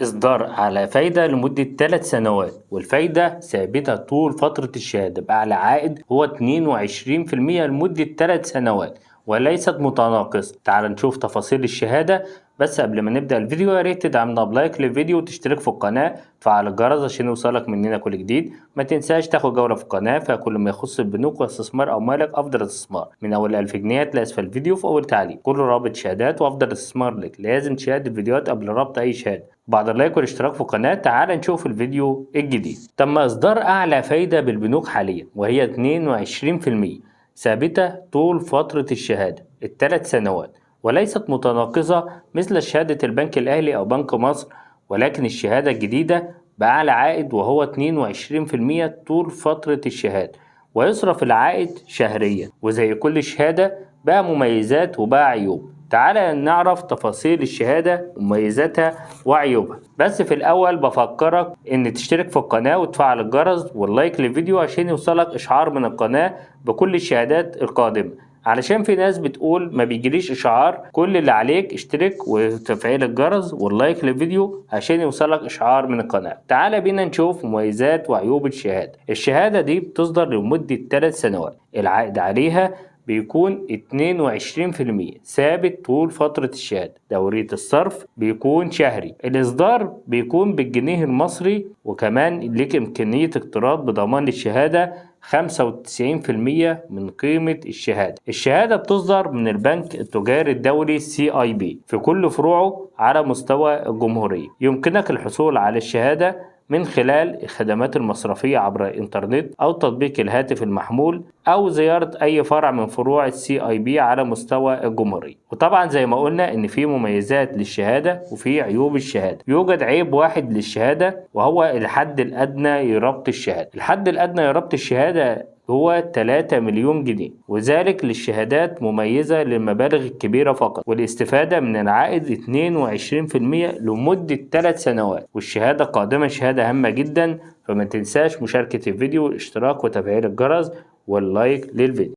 إصدار على فايدة لمدة 3 سنوات، والفايدة ثابتة طول فترة الشهادة بأعلى عائد هو 22% لمدة 3 سنوات وليست متناقصة. تعال نشوف تفاصيل الشهادة. بس قبل ما نبدأ الفيديو يا ريت تدعمنا ب like للفيديو وتشترك في القناة وتفعل الجرس عشان يوصلك مننا كل جديد. ما تنساش تاخد جولة في القناة فيها كل ما يخص البنوك واستثمار أموالك أفضل استثمار من أول 1000 جنيه. تلاقي أسفل الفيديو في أول تعليق كل رابط شهادات وأفضل استثمار لك. لازم تشاهد الفيديوهات قبل ربط أي شهادة. بعد ال like والاشتراك في القناة تعال نشوف الفيديو الجديد. تم إصدار أعلى فايدة بالبنوك حاليا وهي 22% ثابتة طول فترة الشهادة ال3 سنوات، وليست متناقصة مثل شهادة البنك الأهلي أو بنك مصر، ولكن الشهادة الجديدة بأعلى عائد وهو 22% طول فترة الشهادة، ويصرف العائد شهريا. وزي كل شهادة بقى مميزات وبقى عيوب. تعالى نعرف تفاصيل الشهادة ومميزاتها وعيوبها. بس في الأول بفكرك إن تشترك في القناة وتفعل الجرس وال like للفيديو عشان يوصلك إشعار من القناة بكل الشهادات القادمة، علشان في ناس بتقول ما بيجيليش إشعار. كل اللي عليك اشترك وتفعيل الجرس وال like للفيديو عشان يوصلك إشعار من القناة. تعالى بينا نشوف مميزات وعيوب الشهادة. الشهادة دي بتصدر لمدة 3 سنوات، العائد عليها بيكون 22% ثابت طول فترة الشهادة. دورية الصرف بيكون شهري، الإصدار بيكون بالجنيه المصري، وكمان ليك إمكانية اقتراض بضمان الشهادة 95% من قيمة الشهادة. الشهادة بتصدر من البنك التجاري الدولي CIB في كل فروعه على مستوى الجمهورية. يمكنك الحصول على الشهادة من خلال الخدمات المصرفية عبر الإنترنت أو تطبيق الهاتف المحمول أو زيارة أي فرع من فروع CIB على مستوى الجمهورية. وطبعا زي ما قلنا إن في مميزات للشهادة وفي عيوب الشهادة. يوجد عيب واحد للشهادة وهو الحد الأدنى لربط الشهادة. الحد الأدنى لربط الشهادة هو 3 مليون جنيه، وذلك للشهادات مميزة للمبالغ الكبيرة فقط، والاستفادة من العائد 22% لمدة 3 سنوات. والشهادة قادمة شهادة هامة جدا، فما تنساش مشاركة الفيديو والاشتراك وتفعيل الجرس وال like للفيديو.